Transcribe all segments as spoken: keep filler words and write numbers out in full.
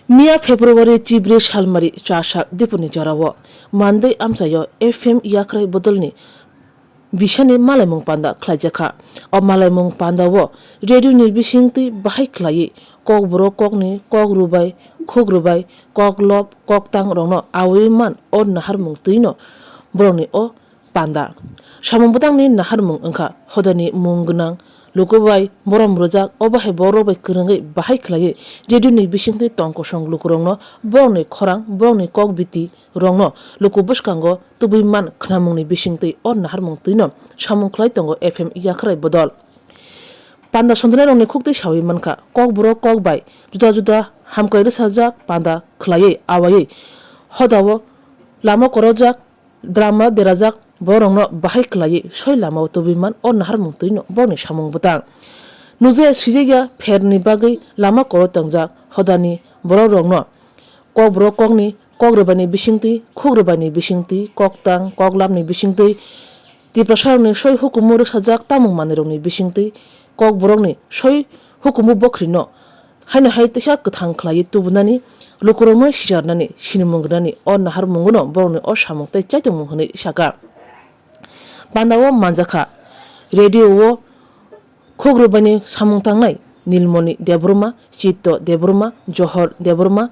Miya February chibre salmari chasak dipuni jorao Mandai amchaio F M Yakrai bodolni bisani malaimung panda khlaijakha. O malaimung pandao radio ni bisingtwi bahai khlaiwi kokborok kokni kok rwbai, khuk rwbai, kok lop, kok tang rokno awi man o naharmung twino borokni o panda. Samung bwtangni naharmung wngkha hodani mung gwnang luku bai borom rwjak, o bahai borok bai kwrwngwi bahai khlaiwi radio ni bisingtwi tong kosong lukurokno borokni khorang, borokni kok biti rokno luku bwskango tubui man khnamungni bisingtwi o naharmung twino samung khlai tongo F M Yakrai bodol. Panda sontonai rokni khuktwi sawi mankha, kokborok kok bai juda juda hamkwai rwsajak panda khlaiwi awaiwi hodao lama korojak, drama derajak borokno bahai khlaiwi soi lamao tubui man o naharmung twino borokni samung bwtang. Nujaya swijak ya pherni bagwi lama koro tongjak hodani borok rokno kokborok kokni kok rwbaini bisingtwi, khuk rwbaini bisingtwi, kok tang, kok lapni bisingtwi, Tiprasarokni soi hukumu rwsajak tamung manwirokni bisingtwi, kokborokni soi hukumu bokhorino haino hai teisa kwthang khlaiwi tubunani, lukurokno sijarnani, sinimung rwnani o naharmungono borokni o samung tei chaitokmung hwnwi sakha. Pandao manjakha, radio o Khuk rwbaini samung tangnai Nilmoni Debbarma, Chitto Debbarma, Johor Debbarma,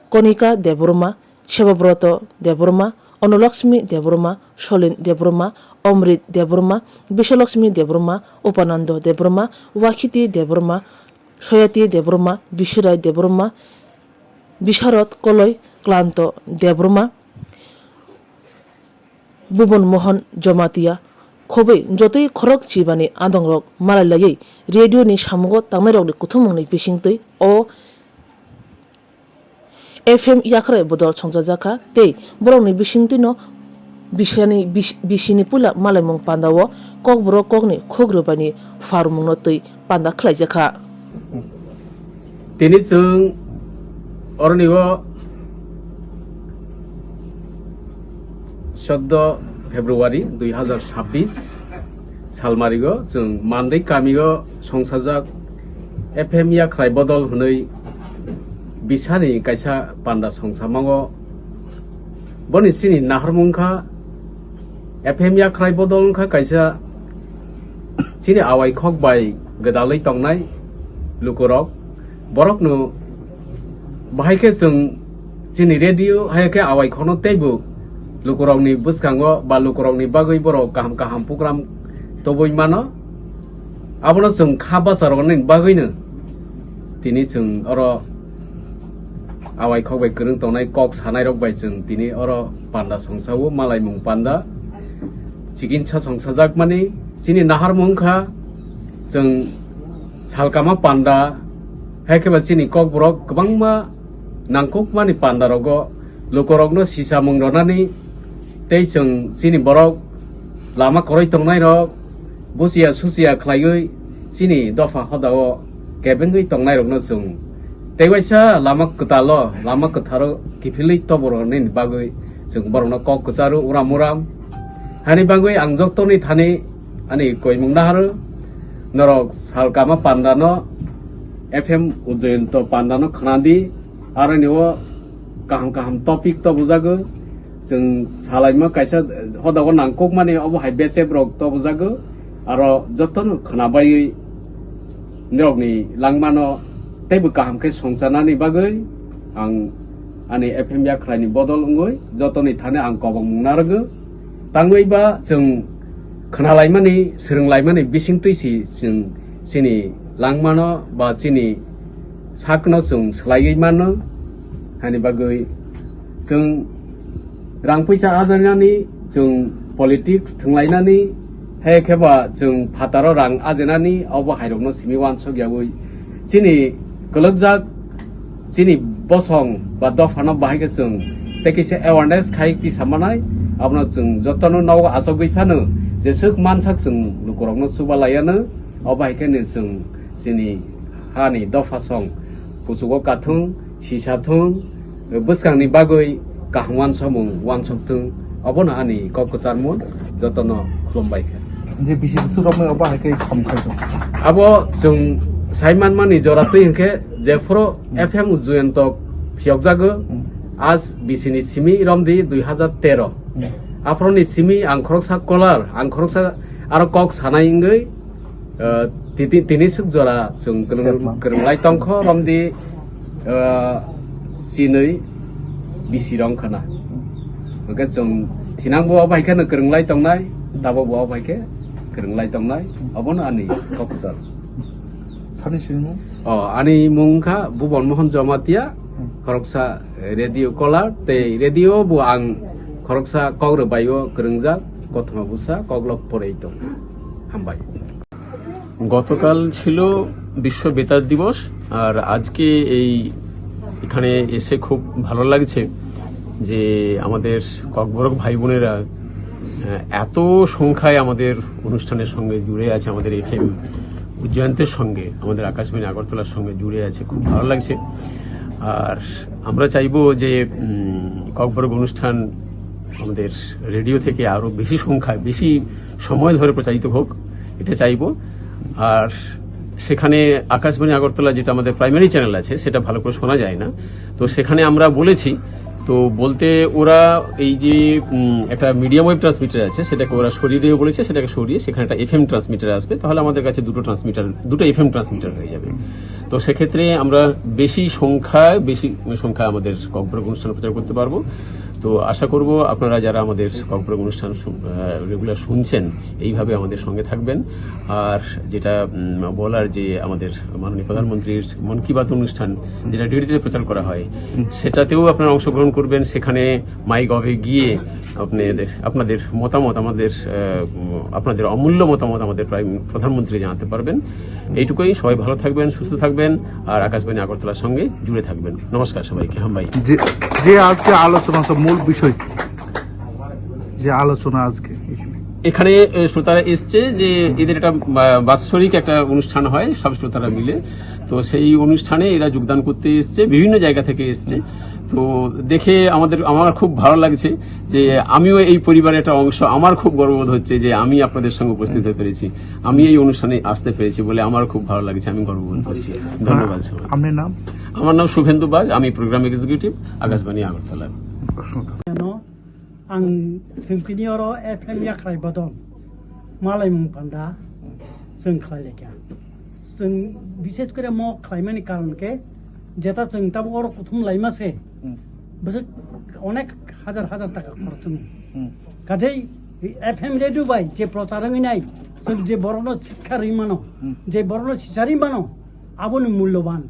Konika Debbarma, Sebabroto Debbarma, Onolakshmi Debbarma, Solin Debbarma, Omrit Debbarma, Bisalakshmi Debbarma, Upanando Debbarma, Wakhiti Debbarma, Soyati Debbarma, Bisurai Debbarma, Bisarot Koloi, Klanto Debbarma, Bubon Mohon Jomatia khobwi jotoi khorok chibani adongrok malai laiwi radio ni samungo tangnairokni kuthumungni bisingtwi o F M Yakrai bodol songchajakha tei borokni bisingtwino bisani bis-, bisini puila malaimung pandao kokborok kokni khuk rwbaini pharmungno twi panda khlaijakha. Tini chwng oroni o soddo February dui hazar sabbish salmarigo chwng Mandai kamio songsajak F M Yakrai bodol hwnwi bisani kaisa panda songsamango. Boni chini naharmung kha F M Yakrai bodol wngkha kaisa chini awai khok bai gwdalwi tongnai lukurok. Borokno bahai khe chwng chini radio hai khe awai khokno teibo lukurokni bwskango ba lukurokni bagwi borok kaham kaham program tubui mano. Abono chwng kha bacharoknani bagwino tini chwng oro awai khok bai kwrwng tongnai kok sanairok bai chwng tini oro panda songsao, malaimung panda, chikinsa songsajakmani chini naharmung wngkha chwng salkama panda, hai khe ba chini kokborok kwbangma nangkukmani pandarogo lukurokno sisamung rwnani tei chwng chini borok lama kwrwi tongnairok buchiya suchiya khlaiwi chini dopha hodao kebengwi tongnairokno chwng tei waisa lama kwtalo, lama kwtharo kiphilwi tobornani bagwi chwng borokno kok kwcharo uram uram. Hani bagwi ang joktoni thani ani koimung naharw, norok salkama pandano F M Ujoyonto pandano khnadi, aroni o kaham kaham topic tobujago. Chwng salaima kaisa hodao nangkukmani obo hai bechep rok tobujago, aro jotono khwnabaiwi nirokni langmano teibo kaham khe songcharnani bagwi ang ani F M Yakhraini bodol wngwi jotoni thani ang kobongmung narwgo. Tangwi ba chwng khwnalaimani, swrwnglaimani bisingtwi si chwng chini langmano ba chini sakno chwng swlaiwi mano. Hani bagwi chwng rang puisa ajanani, chwng politics thwnglainani, hai khe ba chwng phataro rang ajanani, obo hairokno simi wansok yawi chini kwlwkjak chini bosong ba dophano bahai khe chwng tei kisa awareness khai tisa manai, abono chwng jotono nogo achogwi phano jeswk mansak chwng lukurokno chuba laiano, obo hai khe chwng chini hani dopha song kuchugo kathung, sisa thung, bwskangni bagwi kaham wansokmung wansok thung, obono ani kok kwcharmung jotono khulumbai kha. Je bisi bwswk romwi obo hai khe samung khai tongo. Abo chwng sai manmani jora twi hinkhe jephuru F M Juyontok Phiyokjago, hmm, as bisini simi romdi dui hazar tero. Hmm. Aphoroni simi ang khoroksa kolar, ang khoroksa aro kok sanai wngwi, eh, titi-, tini suk jora chwng kwrwng-, Sepma. Kwrwnglai tongkho romdi, eh, sinwi bisi rong khana. Hwnkhe chwng thinang bo obo hai kheno kwrwnglai tongnai, tabo bo obo hai khe kwrwnglai tongnai, obono ani kok kwcharo. Sani sinimung? O, ani mung kha Bhuban Mohan Jamatia, hmm, khoroksa radio caller, tei radio bo ang khoroksa kok rwbaio kwrwngjak, kothoma bwsa, koklop porei tong. Hambai. গতকাল ছিল বিশ্ব বেতার দিবস, আর আজকে এই এখানে এসে খুব ভালো লাগছে যে আমাদের ককবরক ভাই বোনেরা, আহ, এত সংখ্যায় আমাদের অনুষ্ঠানের সঙ্গে জুড়ে আছে, আমাদের এফএম উজ্জয়ন্তের সঙ্গে, আমাদের আকাশবাণী আগরতলার সঙ্গে জুড়ে আছে, খুব ভালো লাগছে। আর আমরা চাইবো যে, উম, ককবরক অনুষ্ঠান আমাদের রেডিও থেকে আরো বেশি সংখ্যায়, বেশি সময় ধরে প্রচারিত হোক, এটা চাইবো। আর সেখানে আকাশবাণী আগরতলা, যেটা আমাদের প্রাইমারি চ্যানেল আছে, সেটা ভালো করে শোনা যায় না। তো সেখানে আমরা বলেছি, তো বলতে ওরা এই যে, উম, একটা মিডিয়াম ওয়েভ ট্রান্সমিটার আছে, সেটাকে ওরা সরিয়ে দিয়ে বলেছে, সেটাকে সরিয়ে সেখানে একটা এফএম ট্রান্সমিটার আসবে, তাহলে আমাদের কাছে দুটো ট্রান্সমিটার, দুটো এফএম ট্রান্সমিটার হয়ে যাবে। তো সেক্ষেত্রে আমরা বেশি সংখ্যায়, বেশি সংখ্যায় আমাদের ককবরক অনুষ্ঠান প্রচার করতে পারবো। তো আশা করব আপনারা যারা আমাদের ককবরক অনুষ্ঠান শুন-, আহ, রেগুলার শুনছেন, এইভাবে আমাদের সঙ্গে থাকবেন। আর যেটা, উম, বলার যে আমাদের মাননীয় প্রধানমন্ত্রীর মন কি বাত অনুষ্ঠান যেটা ডিডিতে প্রচার করা হয়, হুম। সেটাতেও আপনারা অংশগ্রহণ করবেন। সেখানে মাই গভে গিয়ে আপনাদের, আপনাদের মতামত, আমাদের, আহ, উম, আপনাদের অমূল্য মতামত আমাদের প্রাইম, প্রধানমন্ত্রী জানাতে পারবেন। এইটুকুই, সবাই ভালো থাকবেন, সুস্থ থাকবেন, আর আকাশবাণী আগরতলার সঙ্গে জুড়ে থাকবেন। নমস্কার সবাইকে, হামবাই। যে, যে আজকে আলোচনা, তো মূল বিষয়, যে আলোচনা আজকে এখানে। এখানে, এ, শ্রোতারা এসছে যে এদের একটা, আহ, বাৎসরিক একটা অনুষ্ঠান হয় সব শ্রোতারা মিলে, তো সেই অনুষ্ঠানে এরা যোগদান করতে এসছে, বিভিন্ন জায়গা থেকে এসছে। তো দেখে আমাদের, আমার খুব ভালো লাগছে যে আমিও এই পরিবারের একটা অংশ। আমার খুব গর্ববোধ হচ্ছে যে আমি আপনাদের সঙ্গে উপস্থিত হয়ে পেরেছি, আমি এই অনুষ্ঠানে আসতে পেরেছি বলে আমার খুব ভালো লাগছে, আমি গর্ববোধ করছি। ধন্যবাদ সবাই। আপনার নাম? আমার নাম শুভেন্দু বাগ, আমি প্রোগ্রাম এক্সিকিউটিভ, আকাশবাণী আগরতলা। প্রশ্ন। Ano, ang chwng tini oro F M yakrai bodol malaimung panda chwng khlai laikha. Chwng bishes kore mo khlaimani karon khe, jeta chwng tabuk oro kuthum laima se, hmm, bwswk onek hajar hajar taka khorok chwng. Hmm. Kajei F M radio bai je prochar wngwi nai, chwng je borokno sikha rwi mano, hmm, je borokno sicharwi mano, aboni mulloban.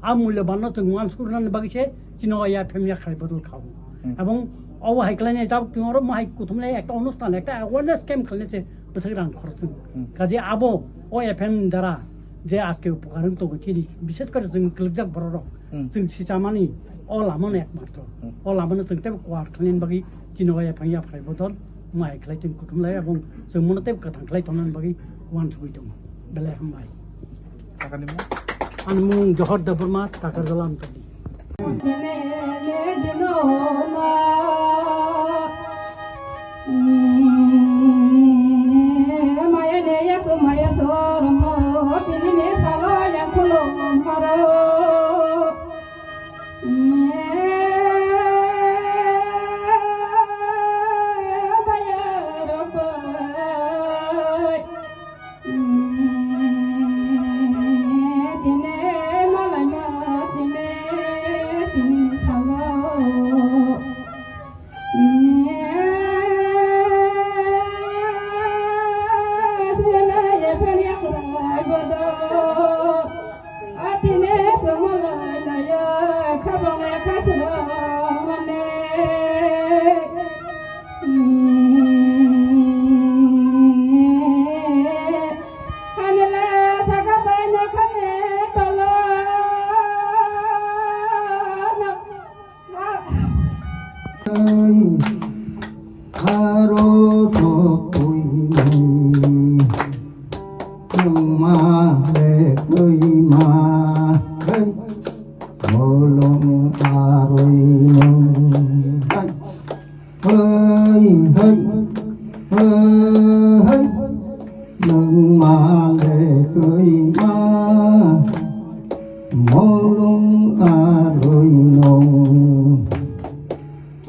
A mullobanno chwng uansuknani bagwi se chini o F M yakrai bodol kha o. Hmm. Ebong obo hai khlainai tabuk chwng oro mo hai kuthumnai ekta onusthan, ekta awareness camp khlainai se bwswk rang khorok chwng. Hmm. Kaje abo o F M dara je aske upokar wng tongo chini, bishes kore chwng kwlwkjak borok rok, hmm, chwng sichamani o lamano ekmatro. Hmm. O lamano chwng teibo kuar khlainani bagwi chini o F M yakrai bodol mo hai khlai chwng kuthumlai ebong chwng mono teibo kwthang khlai tongnani bagwi uansugwi tongo. Belai hambai. Ani mung Johor Debbarma, Takarjala Amtali. Aro sokoi mai, nungma le koi ma, hey, bolong aroi nung, hey, hey, hey, hey, hey, nungma le koi ma, bolong aroi nung.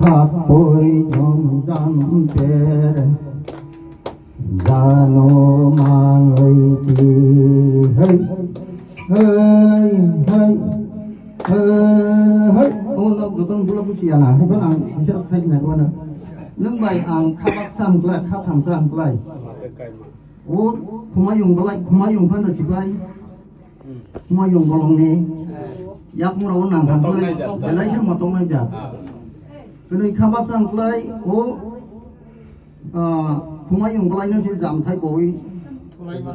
Thapoi jom jam ter jano mangoi ti hei hei hei hei. Omo no jotono bula buchi yana hei ban ang bisa sai na ko na. Nwng bai ang khabak sam klai kha tham sam klai. O khumayung balai khumayung phanda sipai. Khumayung bolongni yakmura o nang kha belai khe motong nai ja. Kwnwi kha baksa wngklai o, ah, khumayung bolaino se jamthai boi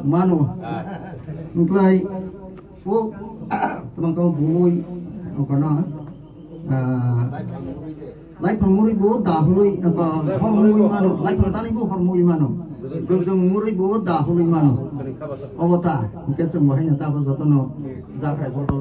mano. Wngklai o twmang kau bumui okono, ah, Laiphang muri bo dahului, apa, hor mui mano, laiphang tani bo hor mui mano. Gojong muri bo dahului mano. Obo ta, hingke chwng bo haino ta bo jotono jakrai bo do.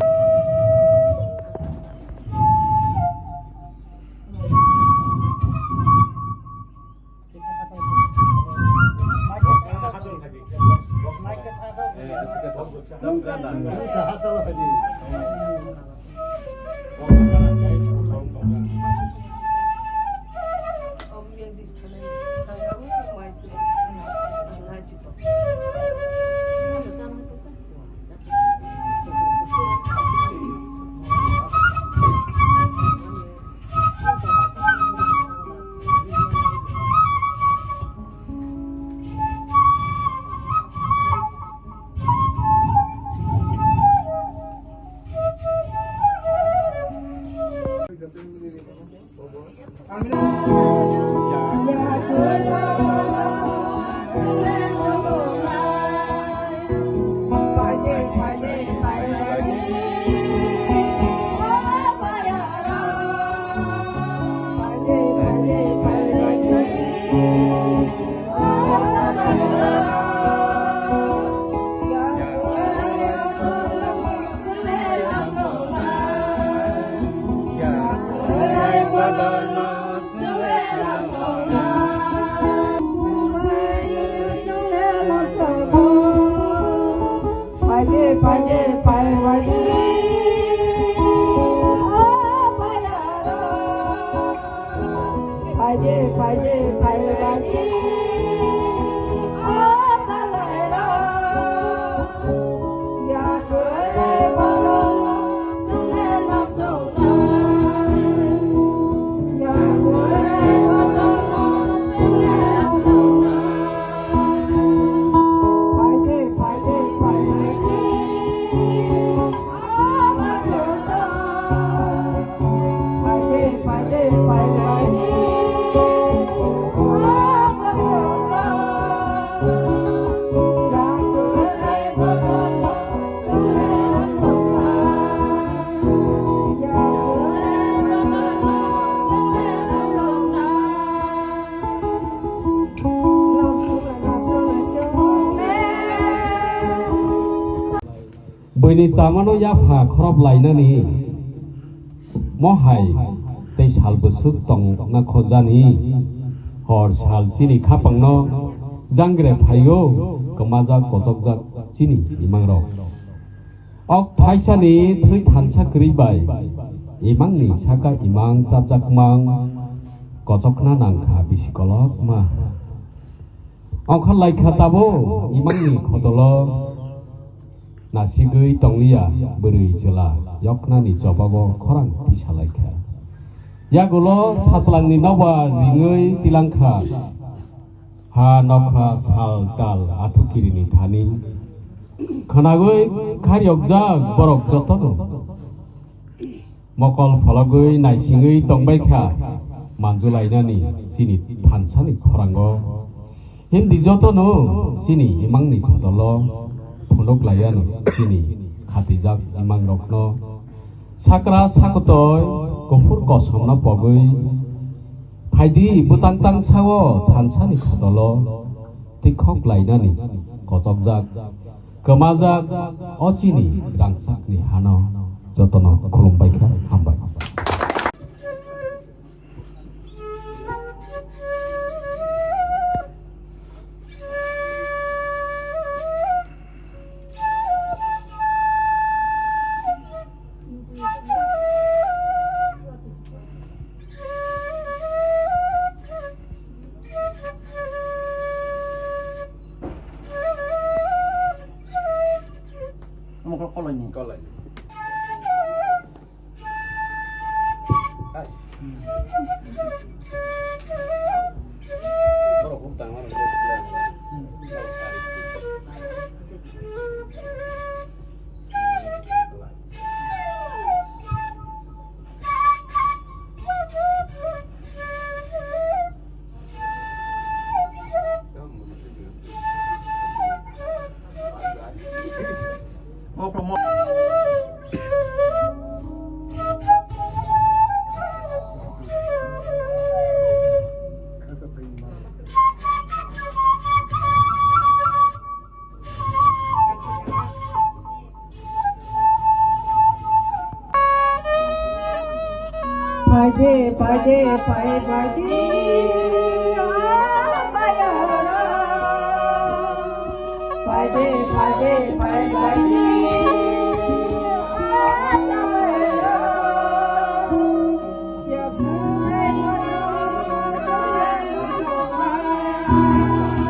Buini chamano yapha khorop lainani mohai tei sal bwswk tongna khojani. Hor sal chini khapangno jangre phaio kwmajak kochokjak chini imangrok. Ok thaisani thwi thansa kwrwi bai imangni saka imang chapjakmang kochokna nangkha bisi kolokma. Ongkha laikha tabo imangni khodolo nasigwi tongliya bwrwi chwla yoknani chobago khorang tisa laikha. Yagulo sachlangni nobar ringwi tilangkha. Ha nokha sal tal athukirini thani khwnagwi kharyokjak borok jotono mokol phologwi naisingwi tongbaikha manjulainani chini thansani khorango. Hindi jotono chini imangni khodolo phunuk laiano chini khatijak imangrokno sakra sakotoi kuphur kosomno pogwi phaidi bwtang tang sao thansani khodolo tikhok lainani kochokjak kwmajak o chini rangchakni hano jotono khulumbaikha, hambai. Kolai. Borok hum tangmani plan. Phaide, phaide, phai baidi, ah, bayara. Phaide, phaide, phai baidi, ah, bayara. Ya bhulai mano, ya bhulai mano.